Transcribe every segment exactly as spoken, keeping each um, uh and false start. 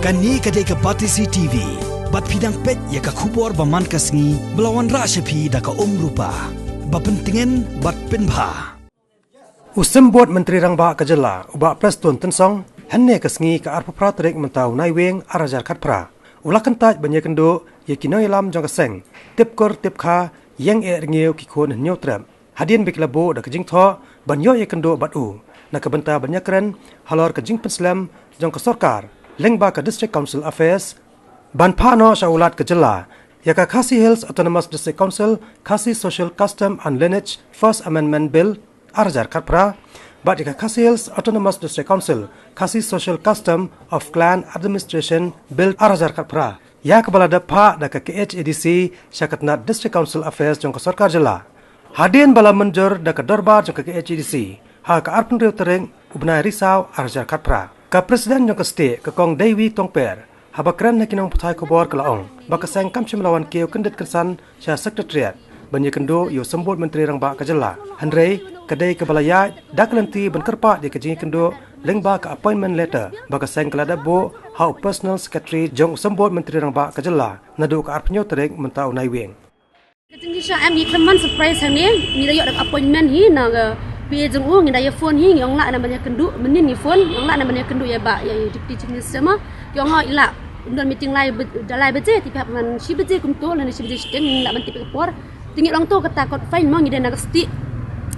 Kane ka dei ka Batesi T V. Bad phi dang peit ïa ka khubor ba man ka sngi ba la wanrah sha phi da ka Umrupa. Ba pyntngen bad pynbha. U Symbud Myntri Rangbah ka jylla, u Bah Prestone Tynsong, hynne ka sngi ka arphew phra tarik mynta u Naiwieng ar hajar khatphra, u la kyntait ban ïakynduh ïa ki nongïalam jong ka seng, tip kur tip kha, ïeng eh rngiew ki khun hynñiew trep. Hadien ba ki la buh da ka jingthoh ban ïoh ïakynduh bad u na ka bynta ban ïakren halor ka jingpynslem jong ka sorkar lyngba ka District Council Affairs, ban phah noh sha u Lat ka jylla ïa ka Khasi Hills Autonomous District Council Khasi Social Custom and Lineage First Amendment Bill ar hajar khatphra, bad ïa ka Khasi Hills Autonomous District Council Khasi Social Custom of Clan Administration Bill ar hajar khatphra, ïa kaba la dep phah da ka K H A D C sha ka tnat District Council Affairs jong ka sorkar jylla. Hadien ba la mynjur da ka dorbar jong ka K H A D C ha ka arphew hynriew tarik u bnai Risaw ar hajar khatphra, ka President jong ka State, ka Kong Dewi Tongper, haba kren ha ki nongpathai khubor ka la ong ba ka seng kam shym la wan kiew kyndit kynsan sha Secretariat ban ïakynduh ïa u Symbud Myntri Rangbah ka jylla, hynrei ka dei kaba la ïaid da ka lynti ban kyrpad ïa ka jingïakynduh lyngba ka appointment letter ba ka seng ka la dep buh ha u Personal Secretary jong u Symbud Myntri Rangbah ka jylla naduh ka arphew hynñiew tarik mynta u Naiwieng. Ka jingshisha em, ngi khlem wan surprise hangne, ngi da ïoh da ka appointment hi na ka P A jong u, ngi da ïa phone hi, ngi ong lah na ban ïakynduh, mynnin ngi phone, ngi ong lah na ban ïakynduh ïa bah, ïa Deputy Chief Minister ma. Ki ong hooid lah, ym don meeting lai ba-, da lai baje, te phi hap man shi baje kumto lane shi baje shiteng, ngi lah ban tip ïa ka por. Te ngi ong to kata kot fine mo, ngi dei na ka State.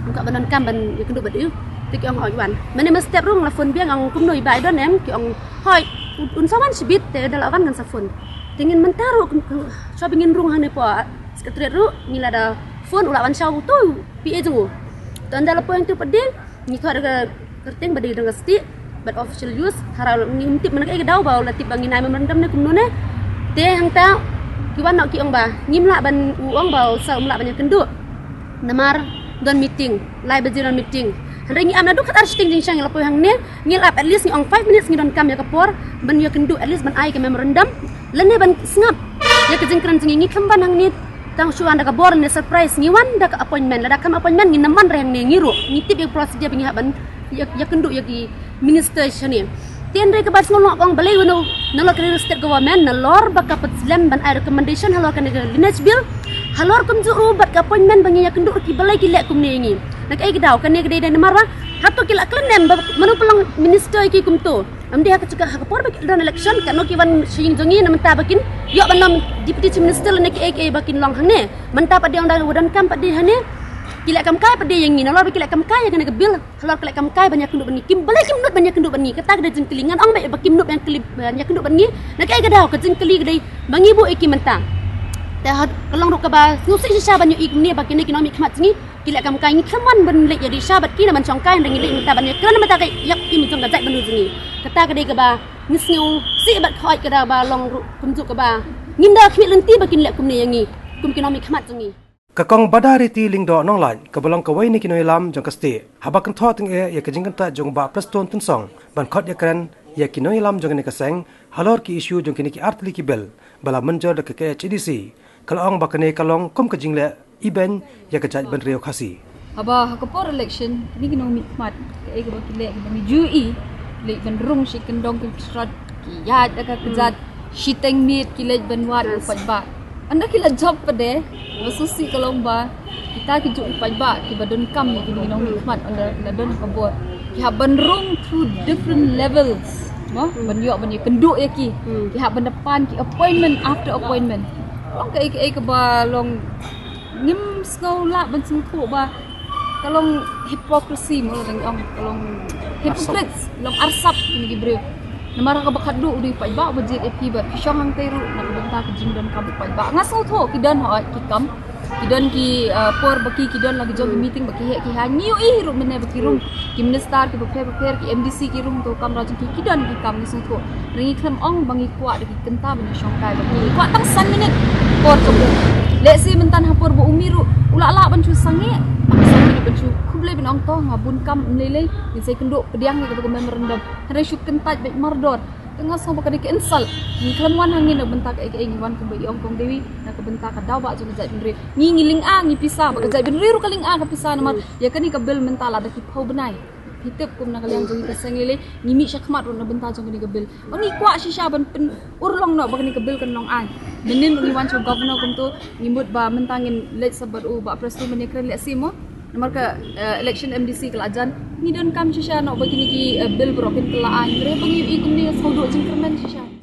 Ym kwah ban donkam ban ïakynduh bad u. Te ki ong hooid wan. Mynne mynstep ruh nga la phone biang, nga ong kumno i bah, i don em? Ki ong hooid, un, un sa wan shibit, te da la wan ngan sa phone. Te ngin mynta ruh kum, kum, shuwa ba ngin rung hangne hapoh Secretariat ruh, ngi la da phone, u la wan sha u, to P A jong u. To ynda la poi hangto pat de, ngi thoh da ka kyrteng ba dei dang ka State bad official use. Hynrei ngim tip mynta kaei ka daw ba u la tip ba ngin ai memorandum ne kumno ne. Te hangta ki wan noh ki ong ba ngim lah ban, u ong ba u sa ym lah ban ïakynduh namar don meeting, lai baje don meeting. Hynrei ngi ap naduh khatar shiteng jingshisha ngi la poi hangne, ngi la ap at least ngi ong five minutes ngi donkam ïa ka por ban ïakynduh, at least ban ai ka memorandum lane ban sngap ïa ka jingkren jong ngi. Ngi khlem wan hangne tang shu wan da ka bor ne surprise, ngi wan da ka appointment. Lada khlem appointment ngin ym wan re hangne, ngi ruh ngi tip ïa ka procedure ba ngi hap ban ïa, ïakynduh ïa ki minister shane. Te hynrei kaba sngewlong ong balei, nalor kane ka State Government, nalor ba ka pynslem ban ai recommendation halor kane ka Lineage Bill, halor kumjuh ruh bad ka appointment ba ngi ïakynduh, ki balei ki leh kumne ïa ngi? Na kaei ka daw? Kane ka dei dei namar ba hato ki la kren em ba mano pynlong minister ïa ki kumto? Ym dei ha ka jaka, ha ka por ba ki don election, katno ki wan sha ïing jong ngi na mynta ba kin ïoh ban long Deputy Chief Minister lane kiei kiei ba kin long hangne. Mynta pat de ong da u donkam pat de hangne. Ki leh kam kai pat de ïa ngi, nalor ba ki leh kam kai ïa kane ka bill, halor ki leh kam kai ban ïakynduh bad ngi. Kim, balei kim nud ban ïakynduh bad ngi? Kata ka dei jingkylli. Ngan ong ba, ba kim nud ban kylli, ban ïakynduh bad ngi. Na kaei ka daw? Ka jingkylli ka dei ba ngi buh ïa ki mynta. Te ha ka long ruh kaba sngewsih shisha ban ïohi kumne ba kine ki nongmihkhmat jong ngi ki leh kam kai. Ngi khlem wan ban leit ïadih sha bad ki na ban shongkai, hynrei ngi leit mynta ban ïakren mynta ka ïap im jong ka jaitbynriew jong ngi. Kata ka dei kaba ngi sngewsih bad ka hoi ka daw ba long ruh kumjuh kaba ngim da khmih lynti ba kin leh kumne ïa ngi kum ki nongmihkhmat jong ngi. Ka Kong Badariti Lyngdoh Nonglait, kaba long kawei na ki nongïalam jong ka State, haba kynthoh tyngeh ïa ka jingkyntait jong u Bah Prestone Tynsong ban khot ïakren ïa ki nongïalam jong kane ka seng halor ki issue jong kine ki artylli ki bill ba la mynjur da ka K H A D C, ka la ong ba kane ka long kum ka jingleh ibein ïa ka jaitbynriew Khasi. Haba ha ka por election, kine ki nongmihkhmat, kaei kaba ki leh, kiba ngi ju ïohi, ki leit ban rung shi kyndong ki trot, ki ïaid da ka kjat, shiteng miet ki leit ban wad u paidbah. Ynda ki la jop pat de, ba sngewsih ka long ba kita ki juh ki paidbah kiba donkam ïa kine ki nongmihkhmat ynda ki la don ha ka bor, ki hap ban rung through different levels, mo, ban ïoh ban ïakynduh ïa ki. Ki hap ban da pan ki appointment after appointment. Long kaei kaei kaba long ngim sngew lah ban sngewthuh ba ka long hypocrisy, mo, dang ong ka long hypocrites, long arsap kine ki briew. Namar ha kaba khatduh u dei u paidbah uba jied ïa phi bad phi shong hangtei ruh na ka bynta ka jingdonkam u paidbah. Nga sngewthuh ki don, hooid, ki kam, ki don ki, uh, por ba ki, ki don la ki jong ki meeting ba ki heh ki haiñ. Ngi ïohi ruh mynne ba ki rung ki minister kiba pher bapher, ki M D C ki rung to kamra jong ki, ki don ki kam, ngi sngewthuh. Hynrei ngi khlem ong ba ngi kwah da ki kynta ban ïashongkai bad ngi. Kwah tang san minit por jong u. Lehse mynta ha por ba u mih ruh u la lah ban shu sangeh, tang san minit ban shu khublei ban ong to nga bun kam, ym lei lei ngin sa ïakynduh pdiang ïa kata ka memorandum. Hynrei shu kyntait beit mardor. Te nga sngew ba ka dei ka insult. Ngi khlem wan hangne na ka bynta kaei kaei, ngi wan kumba i ong Kong Dewi, na ka bynta ka daw bah jong ka jaitbynriew. Ngi ngi lynga ngi pisa, ba ka jaitbynriew ruh ka lynga ka pisa namar ïa kane ka bill mynta la da ki phew bnai. Phi tip kum na ka liang jong ngi ka seng Lele, ngi mih shakhmat ruh na bynta jong kane ka bill. Ba ngi kwah shisha ban pynurlong noh ba kane ka bill kan long aiñ. Mynnin ruh ngi wan sha u governor kumto, ngi mut ba mynta ngin leit sa bad u Bah Prestone ban ïakren lehse mo. Namar ka, eh, election M D C ka la jan. Ngi donkam shisha noh ba kine ki, eh, bill baroh kin kylla aiñ. Hynrei ba ngi ïohi kumne ka sngewdon jingkyrmen shisha.